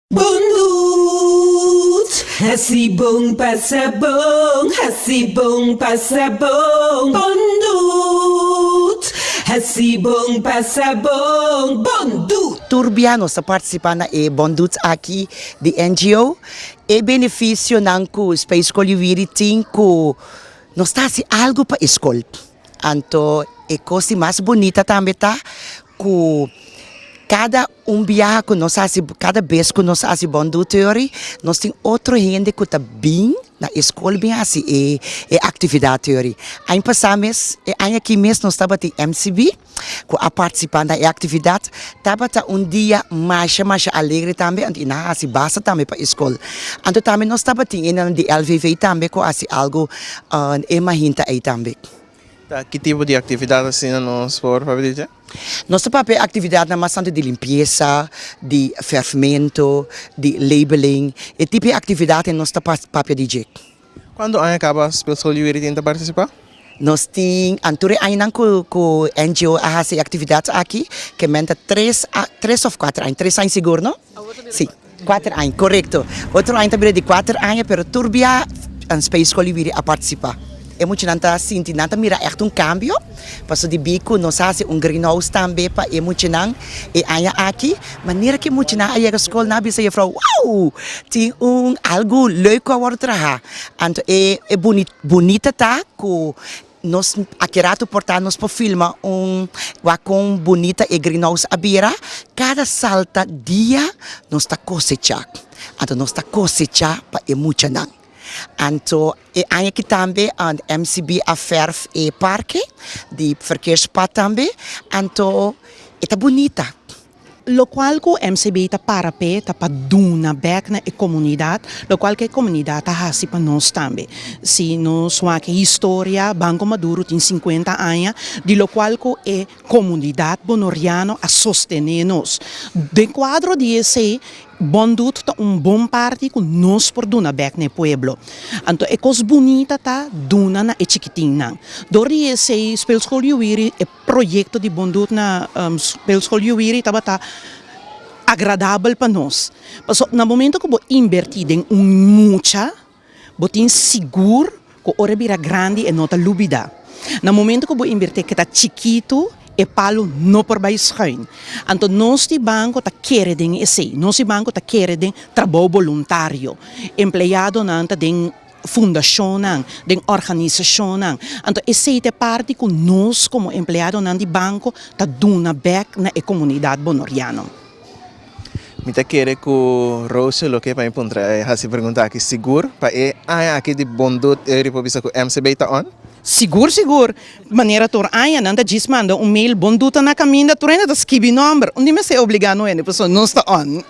Bon Doet! Hasi bon pasa bon, hasi bon pasa bon. Bon Doet! Hasi bon pasa bon, Bon Doet! Tur bia nos ta participa na e Bon Doet aki di NGO. E beneficionan cu Speelskool Yuwiri tin cu nos ta haci algo pa e school. Anto e cos di mas bunita tambe ta cu cada un biaha cu nos haci, cada bes cu nos haci Bon Doet Theory, nos tin otro hende cu ta bin na e scol bin haci e e actividad theory. Aña pasa mes, e aña aki mes nos tabatin MCB cu a participa na e actividad. Tabata un dia masha masha alegre tambe, anto i nan a haci basta tambe pa e scol. Anto tambe nos tabatin e nan di LVV tambe cu a haci algo e mahinta ey tambe. Ta ki tipo di actividad asina nos por papia di dje? Nos ta papia actividadnan mas tanto di limpieza, di verfmento, di labeling, e tipo di actividadnan nos ta papia di dje. Cuanto aña caba Speelschool Yuwiri tin ta participa? Nos tin antur e añanan cu cu NGO a haci e actividad aki, ke men ta tres tres of cuater aña, tres aña sigur no? Si, cuater aña, corecto. Otro aña ta bira di cuater aña, pero tur bia Speelschool Yuwiri a participa. E muchanan ta sinti, nan ta mira echt un cambio, pasobra di bi cu nos a haci un greenhouse tambe pa e muchanan e aña aki. Manera cu e muchanan a yega scol nan a bisa juffrouw, wow! Tin un algo leuk cu a wordo traha. Anto e e bunita ta cu nos aki rato por ta nos por filma un wak con bunita e greenhouse a bira. Cada salta dia nos ta cosecha. Anto nos ta cosecha pa e muchanan. Anto e aña aki tambe MCB a verf e parke di verkeerspad tambe, anto e ta bunita. Lokual ku MCB ta para p'e ta pa duna bèk na e komunidat lokual ku e komunidat ta hasi pa nos tambe. Si nos wak e historia, Banko Maduro tin sinkuenta aña di lokual ku e komunidat bonoriano a sostené nos. Den kuadro di esei Bon Doet ta un bon parti ku nos por duna bèk na e pueblo. Anto e kos bunita ta duna na e chikitinnan. Dor di esei Speelschool Yuwiri, e proyekto di Bon Doet na Speelschool Yuwiri tabata agradabel pa nos. Pasobra na momento ku bo inbertí den un mucha, Bo tin sigur ku ora e bira grandi e no ta lubidá. Na momento ku bo invertí ke ta chikitu, e palu no por bai schuin. Anto nos di banko ta kere den esei. Nos di banko ta kere den trabou boluntario. Empleadonan ta den fundashonnan, den organisashonnan. Anto esei ta e parti ku nos komo empleadonan di banko ta duna bèk na e komunidat bonoriano. Mi ta kere ku Roosje lo ke pa mi puntra e hasi pregunta aki sigur pa e aña aki di bon dut e riba bisa ku MCB ta on? Sigur sigur, manera tur aña nan ta djis manda un mail bon dut ta na kaminda tur hende ta skibi nomber, un di mester obligá no hende pasobra nos ta on.